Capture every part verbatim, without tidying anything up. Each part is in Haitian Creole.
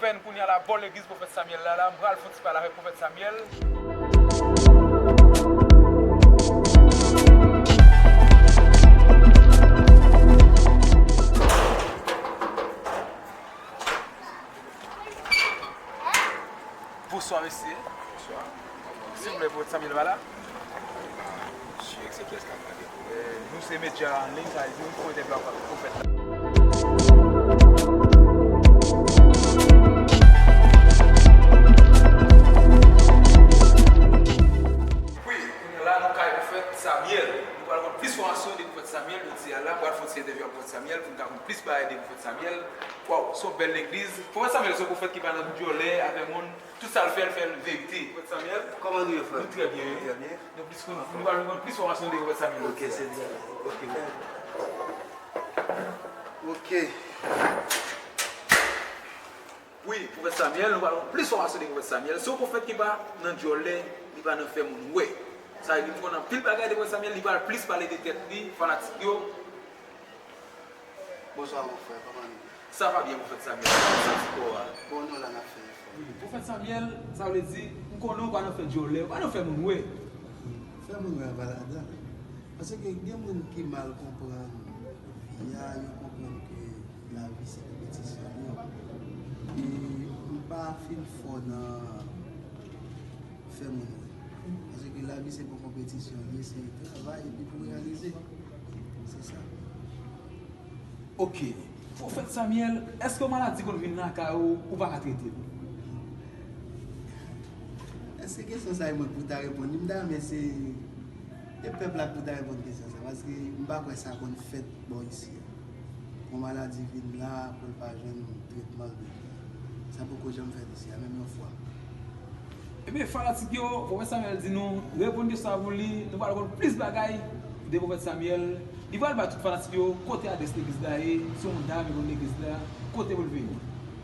Fè n kounye a la bò legliz Pwofèt Samyèl la, la, m pral fè yon ti pale avèk Pwofèt Samyèl. Bonswa, mesye. Bonswa. Silvouplè, Pwofèt Samyèl pa la? Mesye, se kiyès k ap pale? Eh, nou se medya an liy, sa vle di nou fè entèvyou ak Pwofèt la. Wi, kounye a la, nou kay Pwofèt Samyèl. Nou pral konn plis enfòmasyon de Pwofèt Samyèl, jodi a la, pral fè yon ti entèvyou ak Pwofèt Samyèl, pou nou ka konn plis bagay de Pwofèt Samyèl. Waw, se yon bèl legliz. Pwofèt Samyèl se yon pwofèt ki pa nan dyòlè avè moun. Tout sa l fè, l fè l verite. Pwofèt Samyèl, kòman nou ye, frè? Nou trè byen, wi. Trè byen. Nou plis konn, nou pral jwenn plis enfòmasyon de Pwofèt Samyèl. Ok, se byen. Ok. Ok. Wi, Pwofèt Samyèl, nou pral jwenn plis enfòmasyon de Pwofèt Samyèl. Se yon pwofèt ki pa nan dyòlè, li pa nan fè moun wè. Sa vle di, nou konn anpil bagay de Pwofèt Samyèl, li pral plis pale de tèt li, fanatik yo. Bonswa, mon frè, kòman nou ye? Sa va byen, Pwofèt Samyèl. Kòman w santi kò w a? Bon, nou la, n ap fè efò. Wi, Pwofèt Samyèl, sa vle di, m konnen w pa nan fè dyòlè, w pa nan fè moun wè. Fè moun wè a pa ladan. Paske gen moun ki mal konprann vi a, yo konprann ke lavi se konpetisyon li ye. E m pa fin fò nan fè moun wè. Paske lavi se pa konpetisyon, li se travay epi pou reyalize. Se sa. Ok. Pwofèt Samyèl, èske yon maladi konn vin lakay ou, ou pa ka trete l? Èske kesyon sa a e mwen pou ta reponn li? M ta renmen se, e pèp la pou ta reponn kesyon sa a, paske m pa kwè sa konn fèt bò isi a. Yon maladi vin la pou l pa jwenn tretman l bezwen. Sa poko janm fèt isi a, menm yon fwa. Ebyen, fanatik yo, Pwofèt Samyèl di nou, reponn kesyon sa pou li, nou pral konn plis bagay de Pwofèt Samyèl. Li pral bay tout fanatik yo kote adrès legliz la ye, se yon dam ki konn legliz la, kote pou l vini.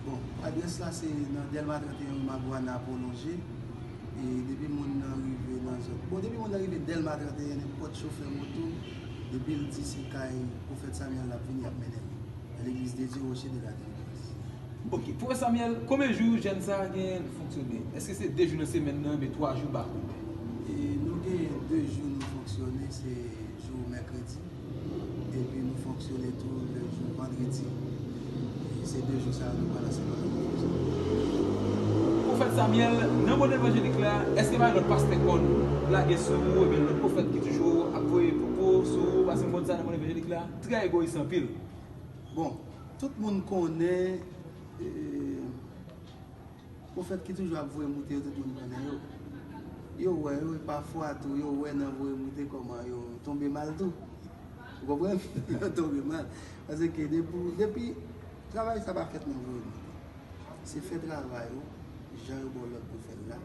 Bon, adrès la se nan Dèlma trannteyen, Magwana pwolonje. E depi moun nan rive nan zòn, bon, depi moun nan rive Dèlma trannteyen, nenpòt chofè moto, depi l di se kay Pwofèt Samyèl l ap vini, y ap mennen l. L'église de Dieu, Rocher de la Délivrance. Ok, Pwofèt Samyèl, konbyen jou jèn sa a gen l fonksyone? Èske se de jou nan semèn nan, oubyen twa jou, m pa konnen? E nou gen de jou nou fonksyone, se jou mèkredi, epi nou fonksyone tou lè jou vandredi. E se de jou sa yo nou pral ansanm avèk nou fonksyone. Pwofèt Samyèl, nan mond evanjelik la, èske pa gen lòt pastè k konn lage sou ou, oubyen lòt pwofèt ki toujou ap voye pwopo sou ou, paske m konn sa nan mond evanjelik la, trè egoyis anpil. Bon, tout moun konnen, e, pwofèt ki toujou ap voye moute yo, tout moun konnen yo. Yo wè yo, e pafwa tou, yo wè nan voye moute kòman yo tonbe mal tou. Ou konprann? Yo tonbe mal. Paske depi, depi travay sa pa fèt nan voye moute. Se fè travay ou, jan yo ba w lòd pou fè l la,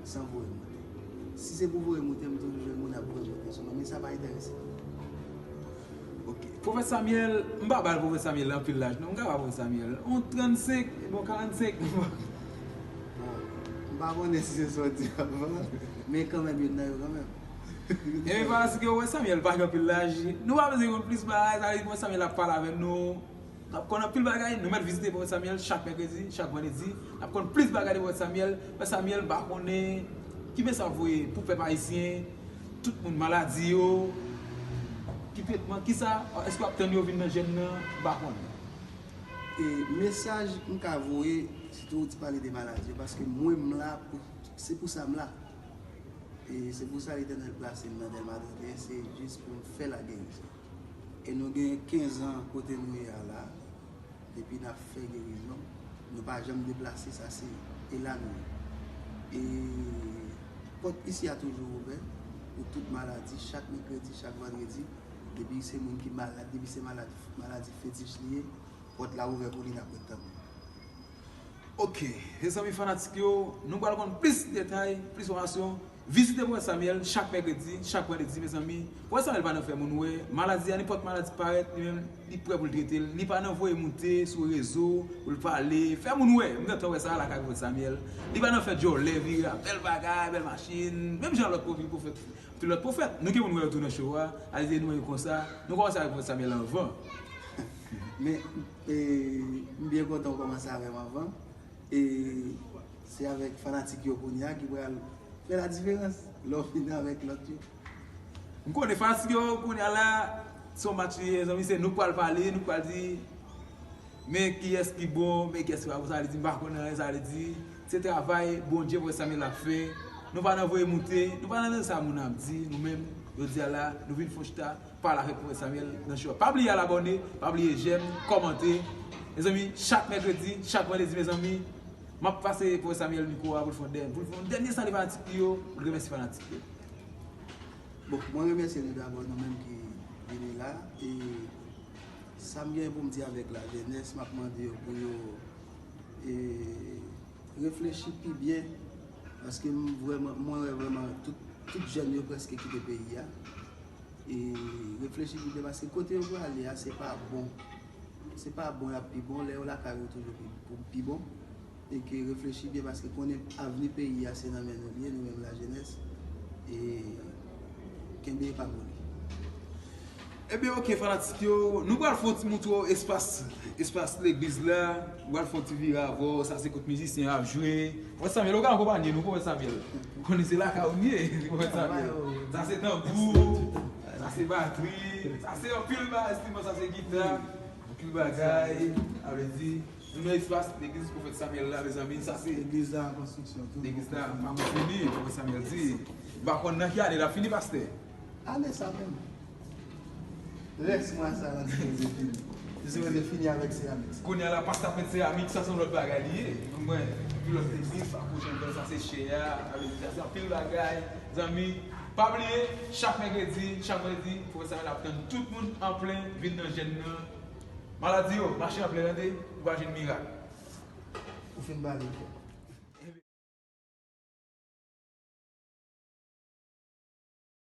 san voye moute. Si se pou voye moute, m toujou jwenn moun ap voye moute sou mwen, men sa pa enterese m. Ok. Pwofèt Samyèl, m pa ba Pwofèt Samyèl anpil laj, non. M ka ba Pwofèt Samyèl yon trannsenk, bon, karannsenk. Bon, m pa konnen si se sa w di avan, men kanmenm, youn nan yo kanmenm. Ebyen, paske Pwofèt Samyèl pa gen anpil laj. Nou pa bezwen konn plis bagay, sa vle di Pwofèt Samyèl ap pale avè nou. N ap konn anpil bagay, nou mèt vizite Pwofèt Samyèl chak mèkredi, chak vandredi. N ap konn plis bagay de Pwofèt Samyèl. Pwofèt Samyèl, m pa konnen ki mesaj w voye pou pèp ayisyen, tout moun maladi yo, ki tretman, kisa, èske w ap tann yo vin nan jèn nan, m pa konnen. E mesaj m ka voye, sitou ou ti pale de maladi yo, paske mwen m la, pou, se pou sa m la. E se pou sa Letènèl plase m nan Dèlma trannteyen, se jis pou m fè lagerizon. E nou gen kenz an kote nou ye a la, depi n ap fè gerizon, nou pa janm deplase, sa se, e la nou ye. E pòt isi a toujou ouvè pou tout maladi, chak mèkredi, chak vandredi, depi se moun ki malad, depi se malad, maladi fetich li ye, pòt la ouvè pou li, n ap ret tann li. Ok, mezanmi fanatik yo, nou pral konn plis detay, plis enfòmasyon. Vizite Pwofèt Samyèl chak mèkredi, chak vandredi, mezanmi. Pwofèt Samyèl pa nan fè moun wè. Maladi a, nenpòt maladi parèt, li menm, li prè pou l trete l. Li pa nan voye moute sou rezo, pou l pale, fè moun wè. M gentan wè sa lakay Pwofèt Samyèl. Li pa nan fè dyòlè, vire a bèl bagay, bèl machin. Menm jan lòt pwofil pwofèt, tout lòt pwofèt. Nou gen moun wè yo tou nan show a. Sa vle di nou menm konsa. Nou kòmanse avèk Pwofèt Samyèl anvan. Men, e, m byen kontan w kòmanse avè m anvan. E se avèk fanatik yo kounye a ki pral fè la diferans lè w fin avèk lòt yo. M konnen fanatik yo kounye a la, se yon match li ye, zanmi, se nou k pral pale, nou k pral di men kiyès ki bon, men kiyès ki pa bon, sa vle di m pa konn anyen, sa vle di se travay Bondye, Pwofèt Samuel ap fè. Nou pa nan voye moute, nou pa nan sa moun ap di, nou menm, jodi a la, nou vin fè yon chita, pale avèk Pwofèt Samuel nan show. Pa bliye al abòne, pa bliye jèm, kòmante. Mezanmi, chak mèkredi, chak vandredi, mezanmi, m ap pase Pwofèt Samuel mikwo a pou l fè yon dèn-, pou l fè yon dènye sali fanatik li yo, pou l remèsye fanatik yo. Bon, mwen remèsye nou dabò, nou menm ki vini la. E sa m gen pou m di avèk lajenès, m ap mande yo pou yo e, reflechi pi byen. Paske m vrèman, mwen wè vrèman tout, tout jèn yo prèske kite peyi a. E reflechi pi byen paske kote yo prale a, se pa bon. Se pa bon y ap pi bon, lè yo lakay ou toujou pi, pou pi bon. E ke reflechi byen paske konnen avni peyi a se nan men nou li ye, nou menm lajenès. E kenbe e pa moli. Ebyen, oke, fanatik yo, nou pral fè yon ti montre w espas, espas legliz la. Nou pral fè yon ti vire avè w. Sa se kot mizisyen ap jwe. Pwofèt Samuel, ou ka akonpanye nou, Pwofèt Samuel. Ou konnen se lakay ou m ye, Pwofèt Samuel. Sa se tanbou, sa se batri, sa se anpil ba-, enstriman, sa se gita, anpil bagay. Sa vle di, nou nan espas legliz Pwofèt Samuel la, mezanmi. Sa se Legliz la an konstriksyon tou. Legliz la pa fini, Pwofèt Samuel di. M pa konn nan ki ane l ap fini, pastè. Ane sa menm. Rès mwa sa la, li sipoze fini. Li sipoze fini avèk seramik sa. Kounye a la, pastè ap met seramik, sa se yon lòt bagay li ye. Mwen, yon lòt legliz, pa kote ankò, sa se chè a, sa vle di sa se anpil bagay, zanmi. Pa bliye, chak mèkredi, chak vandredi, Pwofèt Samuel ap tann tout moun an plen, vin nan jèn nan. Maladi yo, mache an plen, tande, ou va jwenn mirak. Ou fin pale, frè.